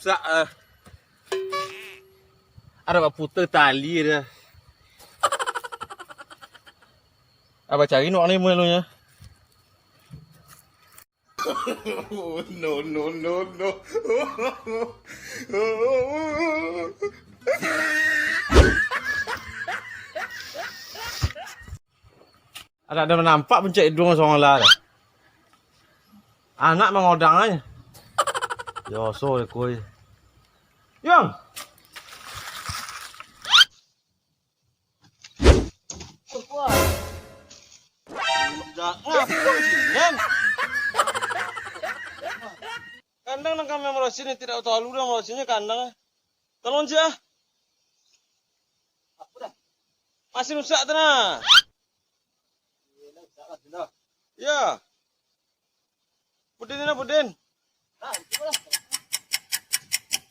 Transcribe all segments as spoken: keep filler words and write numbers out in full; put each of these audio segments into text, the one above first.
Sak, ah. Ada baputa tali dia. Abah cari nuak ni mulut nyo. No, no, no, no. Anak dah nampak puncak iduang sorang lah. Anak mangodang ai. Yo, so koi. Yang. Kandang nan kami marasin ni tidak tahu dah marasinnya kandang. Tolong je ah. Masih rusak tu nah. Ya. Pudin ni pudin.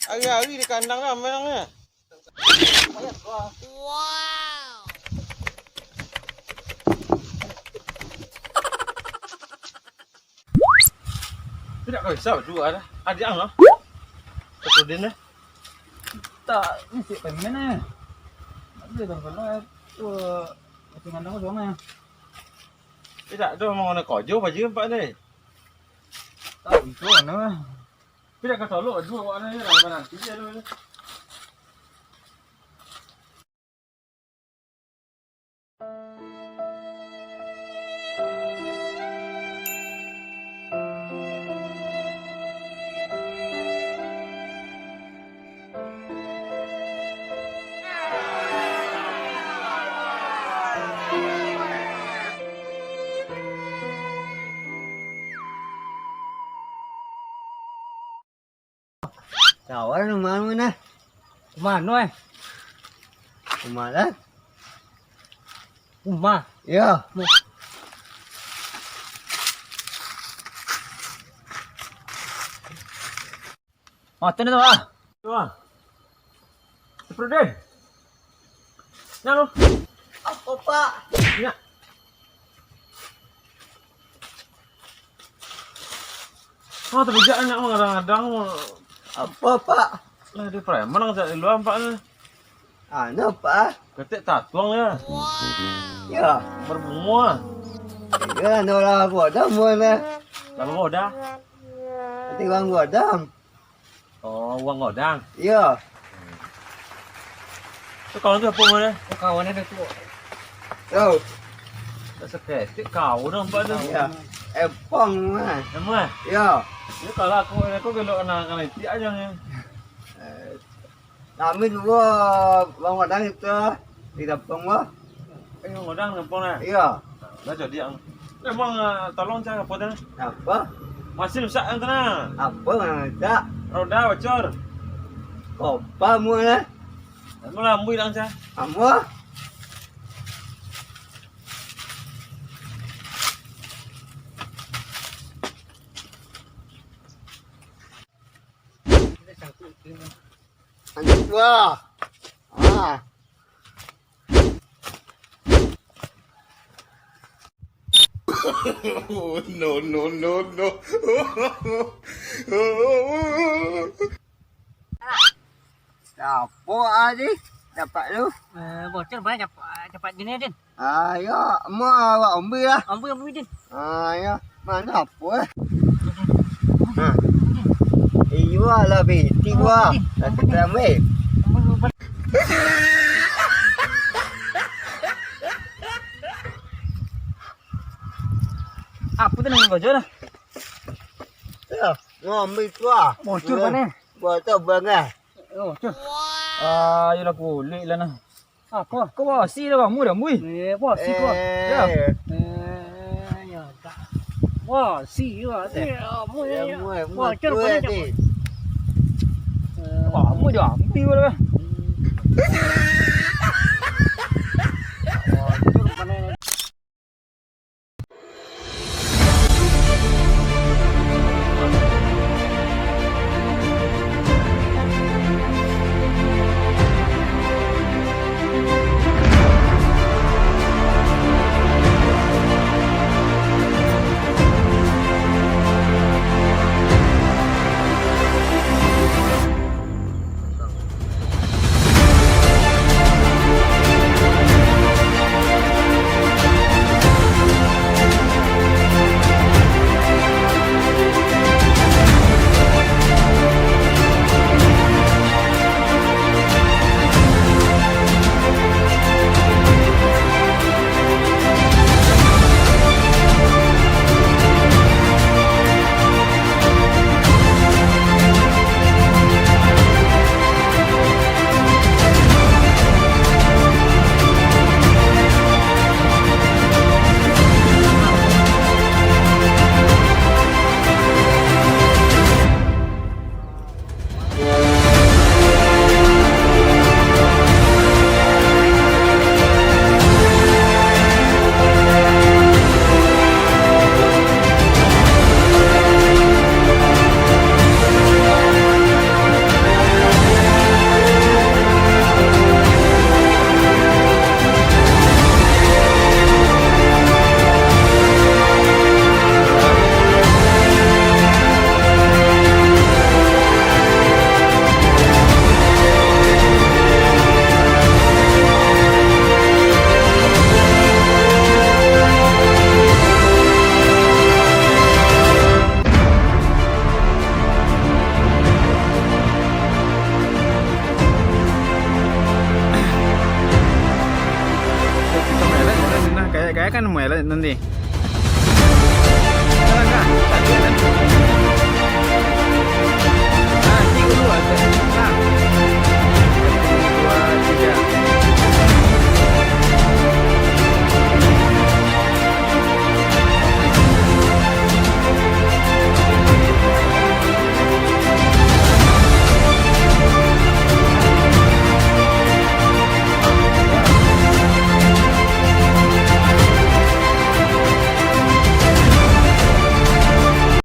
Hari-hari di kandang lah mainannya. Tidak kau bisa berdua dah. Adik ang lah. Pudin dah. Tak, ni cik pemain eh. Ada bang kalau tu macam mana kau eh. Tidak tu mau nak kojo baju empat ni. Tak itu mana. Tidak kau tolok dua awak ni lah nanti dia tu. Kawan rumah mana? Rumah anu eh? Rumah lah. Rumah. Ya. Oh, tu dah tu ah. Tu ah. Seperti Nah, lo. Apa, Pak? Nak. Oh, terpijak nak mengadang-adang. Apa, Pak? Lah, dia preman yang cak di luar, Pak, ni. Anu, Pak? Ketek tatuang dia. Ya. Berbunga. Ya, no lah, bodoh, mana? Lah, bodoh. Nanti orang bodoh. Oh, uang godang? Iyo. Tu kawan tu apo namo nyo? Oh, kawan ado tu. Yo. Tak saketek kawan nampak tu. Iyo. Epong mah. Emang? Iyo. Ni kalau aku, aku belok kena, kena itik aja ni. Eh, kami duo uang godang itu di kampung mah. Eh, uang godang kampung lah? Iyo. Lah jadi ang. Emang, ah, tolong cah apo tu? Apo? Masin rusak ang tu nah. Apo nan rusak? Roda bocor. Kopa mu lah. Emang lah ambuih lah ang cah. Apo? Lanjut lah. Ah. No, no, no, no. Apo tadi dapat tu? Eh, bocor banyak dapat, dapat gini, Din. Ah, yo, mau awak ambil lah. Ambil, ambil, Din. Ah, yo. Mana apo eh? Ha. Iyo lah, beti gua. Ambil, Din. Lah, ambil, Din. Ambil, ambil. Apo tu nan bocor lah? Yo, ngambil tu ah. Bocor kan, eh? Bocor banget. Oh, tu. Ah, iyolah, kulik lah nah. Apo? Kau basi lah kamu dah, Mui. Eh, basi kau. Eh. Ya. Eh, ya tak. Basi juga. Eh. Ya, Mui, Mui, Mui, Mui, Mui, Mui, Mui. Kamu dah ambil lah. Kayak kan mulai lah nanti. Jalan kah? Tak ada kan? Nah, tiga dulu aja. Nah. Dua, tiga.